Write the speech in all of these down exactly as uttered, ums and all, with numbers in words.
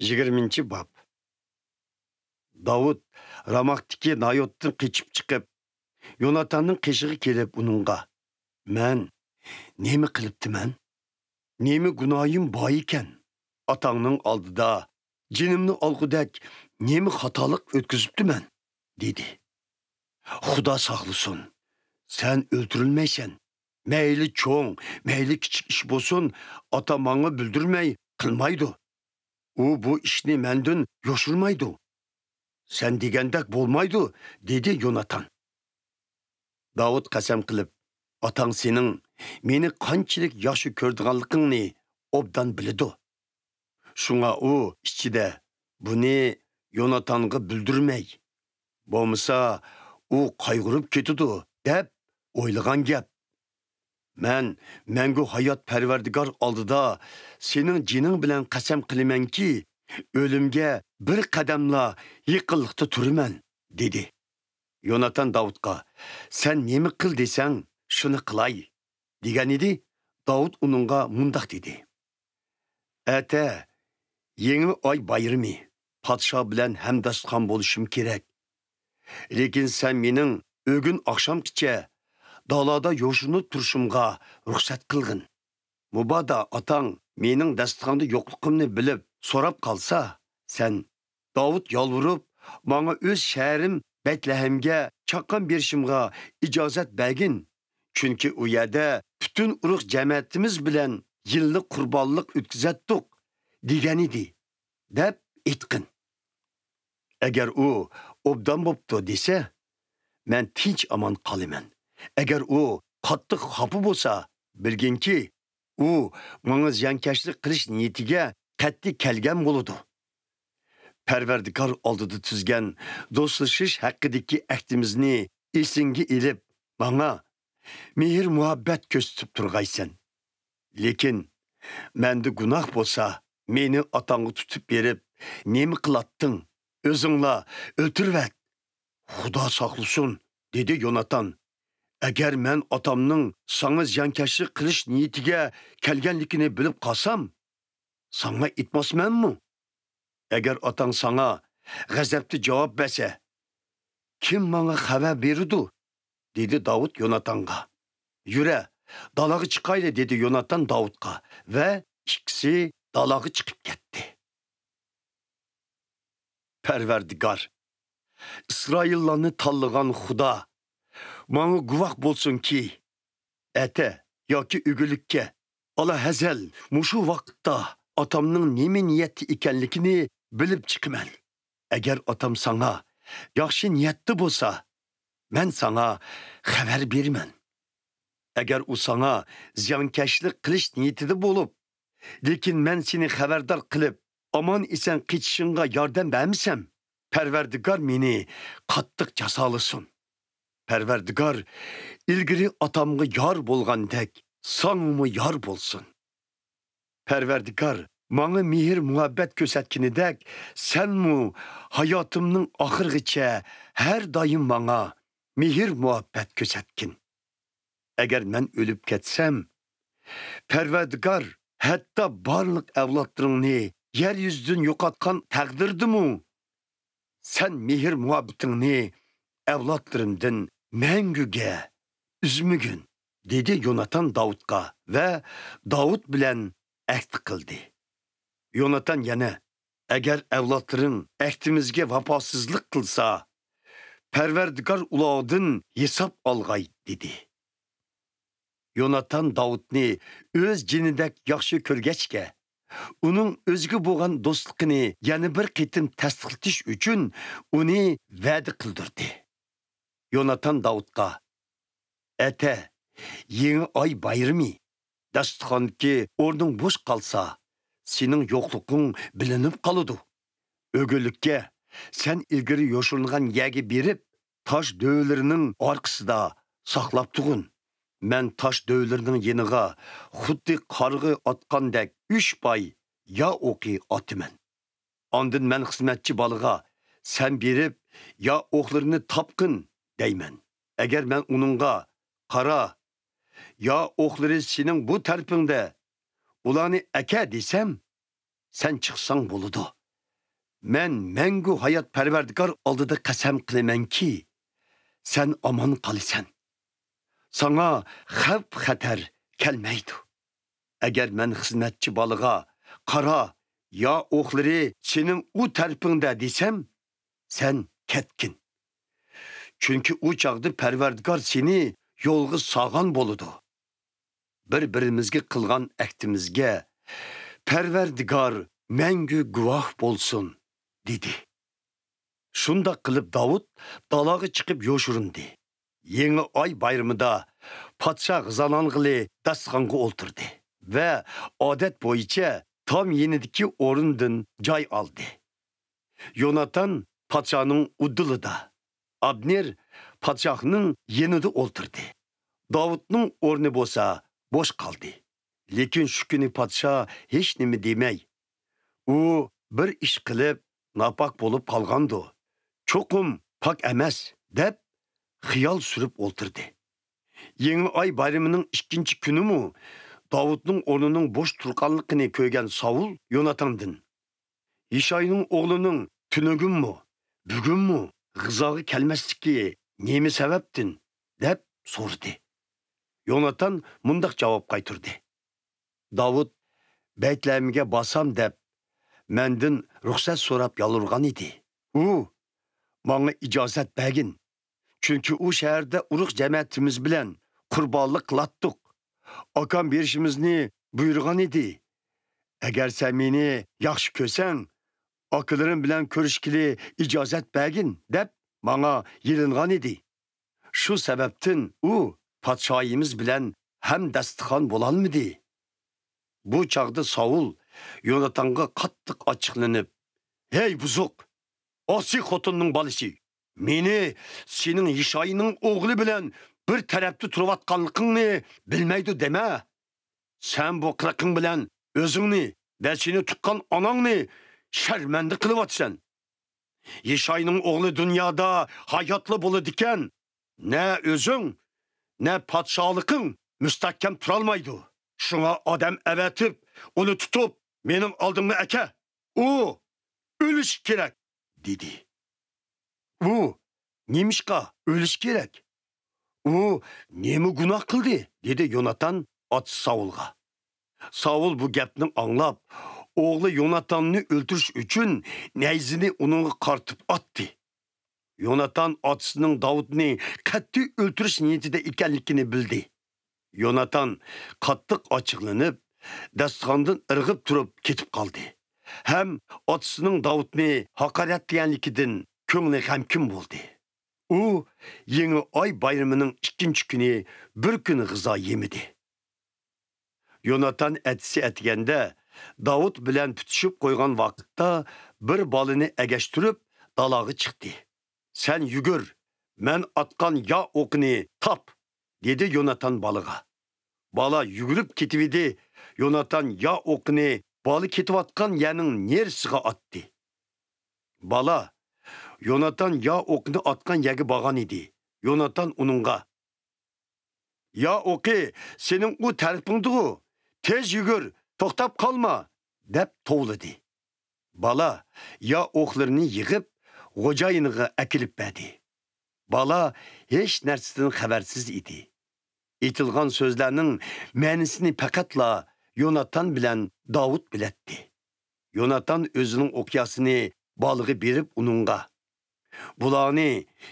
يىگىرمىنچى باب. داۋۇت راماختىكى نايوتتىن قېچىپ چىقىپ، يوناتاننىڭ قېشىغا كېلىپ ئۇنىڭغا، مەن نېمە قىلىپتىمەن؟ نېمە گۇناھىم بار ئىكەن؟ ئاتاڭنىڭ ئالدىدا جېنىمنى ئالغۇدەك نېمە خاتالىق ئۆتكۈزۈپتىمەن؟ دېدى. خۇدا ساقلىسۇن، سەن ئۆلتۈرۈلمەيسەن. مەيلى چوڭ، مەيلى كىچىك ئىش بولسۇن، ئاتا ماڭا بىلدۈرمەي قىلمايدۇ. ئۇ بۇ ئىشنى مەندىن يوشۇرمايدۇ. سەن دېگەندەك بولمايدۇ، دېدى يوناتان. داۋۇت قەسەم قىلىپ، ئاتاڭ سېنىڭ مېنى قانچىلىك ياخشى كۆرىدىغانلىقىڭنى ئوبدان بىلىدۇ. شۇڭا ئۇ ئىچىدە، بۇنى يوناتانغا بىلدۈرمەي، بولمىسا ئۇ قايغۇرۇپ كېتىدۇ، دەپ ئويلىغان گەپ. مەن مەڭگۈ ھايات پەرۋەردىگار ئالدىدا سېنىڭ جېنىڭ بىلەن قەسەم قىلىمەنكى، ئۆلۈمگە بىر قەدەملا يېقىنلىقتا تۇرىمەن، دېدى. يوناتان داۋۇتقا، سەن نېمە قىل دېسەڭ، شۇنى قىلاي، دېگەنىدى. داۋۇت ئۇنىڭغا مۇنداق دېدى، ئەتە يېڭى ئاي بايرىمى، پادىشاھ بىلەن ھەمداستىخان بولۇشۇم كېرەك. لېكىن سەن مېنىڭ ئۆگۈن ئاخشامغىچە دالادا يوشۇرۇنۇپ تۇرۇشۇمغا رۇخسەت قىلغىن. مۇبادا ئاتاڭ مېنىڭ داستىخاندا يوقلۇقۇمنى بىلىپ سوراپ قالسا، سەن، داۋۇت يالۋۇرۇپ، ماڭا ئۆز شەھىرىم بەتلەھەمگە چاققان بېرىشىمغا ئىجازەت بەرگىن، چۈنكى ئۇ يەردە پۈتۈن ئۇرۇق جەمەتىمىز بىلەن يىللىق قۇربانلىق ئۆتكۈزەتتۇق، دېگەنىدى، دەپ ئېيتقىن. ئەگەر ئۇ ئوبدان بوپتۇ دېسە، مەن تىنچ ئامان قالىمەن. ئەگەر ئۇ قاتتىق خاپا بولسا، بىلگىنكى، ئۇ ماڭا زىيانكەشلىك قىلىش نىيىتىگە قەتئىي كەلگەن بولىدۇ. پەرۋەردىگار ئالدىدا تۈزگەن دوستلىشىش ھەققىدىكى ئەھدىمىزنى ئېسىڭگە ئېلىپ، ماڭا مېھىر-مۇھەببەت كۆرسىتىپ تۇرغايسەن. لېكىن مەندە گۇناھ بولسا، مېنى ئاتاڭغا تۇتۇپ بېرىپ، نېمە قىلاتتىڭ؟ ئۆزۈڭلا ئۆلتۈرۈۋەت! خۇدا ساقلىسۇن، دېدى يوناتان. ئەگەر مەن ئاتامنىڭ ساڭا زىيانكەشلىك قىلىش نىيىتىگە كەلگەنلىكىنى بىلىپ قالسام، ساڭا ئېيتماسمەنمۇ؟ ئەگەر ئاتاڭ ساڭا غەزەپتە جاۋاب بەرسە، كىم ماڭا خەۋەر بېرىدۇ؟ دېدى داۋۇت يوناتانغا. يۈرە، دالاغا چىقايلى، دېدى يوناتان داۋۇتقا ۋە ئىككىسى دالاغا چىقىپ كەتتى. پەرۋەردىگار، ئىسرائىللارنى تاللىغان خۇدا ماڭا گۇۋاھ بولسۇنكى، ئەتە ياكى ئۆگۈنلۈككە، ئالاھەزەل مۇشۇ ۋاقىتتا ئاتامنىڭ نېمە نىيەتتە ئىكەنلىكىنى بىلىپ چىقىمەن. ئەگەر ئاتام ساڭا ياخشى نىيەتتە بولسا، مەن ساڭا خەۋەر بېرىمەن. ئەگەر ئۇ ساڭا زىيانكەشلىك قىلىش نىيىتىدە بولۇپ، لېكىن مەن سېنى خەۋەردار قىلىپ، ئامان-ئېسەن قېچىشىڭغا ياردەم بەرمىسەم، پەرۋەردىگار مېنى قاتتىق جازالىسۇن. پەرۋەردىگار ئىلگىرى ئاتامغا يار بولغاندەك، ساڭىمۇ يار بولسۇن. پەرۋەردىگار ماڭا مېھىر-مۇھەببەت كۆرسەتكىنىدەك، سەنمۇ ھاياتىمنىڭ ئاخىرىغىچە ھەر دائىم ماڭا مېھىر-مۇھەببەت كۆرسەتكىن. ئەگەر مەن ئۆلۈپ كەتسەم، پەرۋەردىگار، ھەتتا بارلىق ئەۋلادلىرىڭنى يەر يۈزىدىن يوقاتقان تەقدىردىمۇ، سەن مېھىر-مۇھەببىتىڭنى ئەۋلادلىرىمدىن مەڭگۈگە ئۈزمىگىن، دېدى يوناتان داۋۇتقا ۋە داۋۇت بىلەن ئەھدى قىلدى. يوناتان يەنە، ئەگەر ئەۋلادلىرىڭ ئەھدىمىزگە ۋاپاسىزلىق قىلسا، پەرۋەردىگار ئۇلاردىن ھېساب ئالغاي، دېدى. يوناتان داۋۇتنى ئۆز جېنىدەك ياخشى كۆرگەچكە، ئۇنىڭ ئۆزىگە بولغان دوستلۇقىنى يەنە بىر قېتىم تەستىقلىتىش ئۈچۈن ئۇنى ۋەدە قىلدۇردى. يوناتان داۋۇتقا، ئەتە يېڭى ئاي بايرىمى، داستىخاندىكى ئورنۇڭ بوش قالسا، سېنىڭ يوقلۇقۇڭ بىلىنىپ قالىدۇ. ئۆگۈنلۈككە، سەن ئىلگىرى يوشۇرۇنغان يەرگە بېرىپ، تاش دۆۋىلىرىنىڭ ئارقىسىدا ساقلاپ تۇرغىن. مەن تاش دۆۋىلىرىنىڭ يېنىغا خۇددى قارغا ئاتقاندەك ئۈچ پاي يا ئوقى ئاتىمەن. ئاندىن مەن خىزمەتچى بالىغا، سەن بېرىپ، يا ئوقلىرىنى تاپقىن، دەيمەن. ئەگەر مەن ئۇنىڭغا، قارا، يا ئوقلىرى سېنىڭ بۇ تەرىپىڭدە، ئۇلارنى ئەكە، دېسەم، سەن چىقساڭ بولىدۇ، مەن مەڭگۈ ھايات پەرۋەردىگار ئالدىدا قەسەم قىلىمەنكى، سەن ئامان قالىسەن. ساڭا خەۋپ-خەتەر كەلمەيدۇ. ئەگەر مەن خىزمەتچى بالىغا، «قارا، يا ئوقلىرى سېنىڭ ئۇ تەرىپىڭدە» دېسەم، سەن كەتكىن. چۈنكى ئۇ چاغدا پەرۋەردىگار سېنى يولغا سالغان بولىدۇ. بىر-بىرىمىزگە قىلغان ئەھدىمىزگە پەرۋەردىگار مەڭگۈ گۇۋاھ بولسۇن، دېدى. شۇنداق قىلىپ داۋۇت دالاغا چىقىپ يوشۇرۇندى. يېڭى ئاي بايرىمىدا پادىشاھ غىزالانغىلى داستىخانغا ئولتۇردى ۋە ئادەت بويىچە تام يېنىدىكى ئورۇندىن جاي ئالدى. يوناتان پادىشاھنىڭ ئۇدۇلىدا، ئابنېر پادىشاھنىڭ يېنىدا ئولتۇردى. داۋۇتنىڭ ئورنى بولسا بوش قالدى. لېكىن شۇ كۈنى پادىشاھ ھېچنېمە دېمەي، ئۇ بىر ئىش قىلىپ ناپاك بولۇپ قالغاندۇ، چوقۇم پاك ئەمەس، دەپ خىيال سۈرۈپ ئولتۇردى. يېڭى ئاي بايرىمىنىڭ ئىككىنچى كۈنىمۇ داۋۇتنىڭ ئورنىنىڭ بوش تۇرغانلىقىنى كۆرگەن ساۋۇل يوناتاندىن، «يىشاينىڭ ئوغلىنىڭ تۈنۈگۈنمۇ، بۈگۈنمۇ غىزاغا كەلمەسلىكى نېمە سەۋەبتىن؟» دەپ سورىدى. يوناتان مۇنداق جاۋاب قايتۇردى: «داۋۇت بەيتلەھەمگە بارسام دەپ مەندىن رۇخسەت سوراپ يالۋۇرغان ئىدى. ئۇ ماڭا ئىجازەت بەرگىن. چۈنكى ئۇ شەھەردە ئۇرۇق جەمەتىمىز بىلەن قۇربانلىق قىلاتتۇق. ئاكام بېرىشىمىزنى بۇيرۇغان ئىدى. ئەگەر سەن مېنى ياخشى كۆرسەڭ، ئاكىلىرىم بىلەن كۆرۈشكىلى ئىجازەت بەرگىن، دەپ ماڭا يېلىنغان ئىدى. شۇ سەۋەبتىن ئۇ پادىشاھىمىز بىلەن ھەمدەستىخان بولالمىدى.» بۇ چاغدا ساۋۇل يوناتانغا قاتتىق ئاچچىقلىنىپ، «ھەي بۇزۇق، ئاسىي خوتۇننىڭ بالىسى! مېنى سېنىڭ يىشاينىڭ ئوغلى بىلەن بىر تەرەپتە تۇرۇۋاتقانلىقىڭنى بىلمەيدۇ دېمە. سەن بۇ قىلىقىڭ بىلەن ئۆزۈڭنى ۋە سېنى تۇغقان ئاناڭنى شەرمەندە قىلىۋاتىسەن. يىشاينىڭ ئوغلى دۇنيادا ھاياتلا بولىدىكەن، نە ئۆزۈڭ، نە پادىشاھلىقىڭ مۇستەھكەم تۇرالمايدۇ. شۇڭا ئادەم ئەۋەتىپ، ئۇنى تۇتۇپ، مېنىڭ ئالدىمغا ئەكە. ئۇ ئۆلۈشى كېرەك!» دېدى. «ئۇ نېمىشقا ئۆلۈشى كېرەك؟ ئۇ نېمە گۇناھ قىلدى؟» دېدى يوناتان ئاتىسى ساۋۇلغا. ساۋۇل بۇ گەپنى ئاڭلاپ، ئوغلى يوناتاننى ئۆلتۈرۈش ئۈچۈن نەيزىنى ئۇنىڭغا قارىتىپ ئاتتى. يوناتان ئاتىسىنىڭ داۋۇتنى قەتئىي ئۆلتۈرۈش نىيىتىدە ئىكەنلىكىنى بىلدى. يوناتان قاتتىق ئاچچىقلىنىپ، داستىخاندىن ئىرغىپ تۇرۇپ كېتىپ قالدى ھەم ئاتىسىنىڭ داۋۇتنى ھاقارەتلىگەنلىكىدىن كۆڭلى غەمكىن بولدى. ئۇ يېڭى ئاي بايرىمىنىڭ ئىككىنچى كۈنى بىر كۈن غىزا يېمىدى. يوناتان ئەتىسى ئەتىگەندە داۋۇت بىلەن پۈتۈشۈپ قويغان ۋاقىتتا بىر بالىنى ئەگەشتۈرۈپ دالاغا چىقتى. «سەن يۈگۈر، مەن ئاتقان يا ئوقىنى تاپ!» دېدى يوناتان بالىغا. بالا يۈگۈرۈپ كېتىۋىدى. يوناتان يا ئوقىنى بالا كېتىۋاتقان يەرنىڭ نېرىسىغا ئاتتى. بالا يوناتان يا ئوقىنى ئاتقان يەرگە بارغان ئىدى. يوناتان ئۇنىڭغا، «يا ئوقى سېنىڭ ئۇ تەرىپىڭدىغۇ، تېز يۈگۈر، توختاپ قالما!» دەپ توۋلىدى. بالا يا ئوقلىرىنى يىغىپ، خوجايىنىغا ئەكېلىپ بەردى. بالا ھېچ نەرسىدىن خەۋەرسىز ئىدى. ئېيتىلغان سۆزلەرنىڭ مەنىسىنى پەقەتلا يوناتان بىلەن داۋۇت بىلەتتى. يوناتان ئۆزىنىڭ ئوقياسىنى بالىغا بېرىپ، ئۇنىڭغا، «بۇلارنى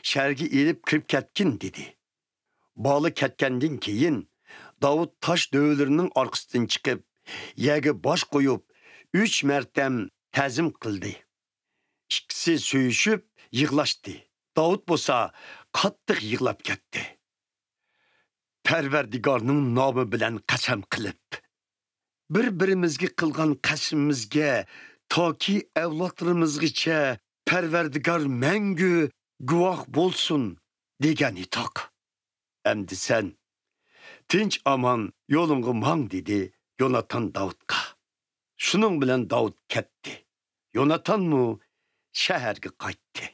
شەھەرگە ئېلىپ كىرىپ كەتكىن» دېدى. بالا كەتكەندىن كېيىن، داۋۇت تاش دۆۋىلىرىنىڭ ئارقىسىدىن چىقىپ، يەرگە باش قويۇپ، ئۈچ مەرتەم تەزىم قىلدى. ئىككىسى سۆيۈشۈپ يىغلاشتى. داۋۇت بولسا قاتتىق يىغلاپ كەتتى. پەرۋەردىگارنىڭ نامى بىلەن قەسەم قىلىپ، بىر-بىرىمىزگە قىلغان قەسىمىمىزگە تاكى ئەۋلادلىرىمىزغىچە پەرۋەردىگار مەڭگۈ گۇۋاھ بولسۇن دېگەن ئىدۇق. ئەمدى سەن تىنچ-ئامان يولۇڭغا ماڭ، دېدى يوناتان داۋۇتقا. شۇنىڭ بىلەن داۋۇت كەتتى. يوناتانمۇ شەھەرگە قايتتى.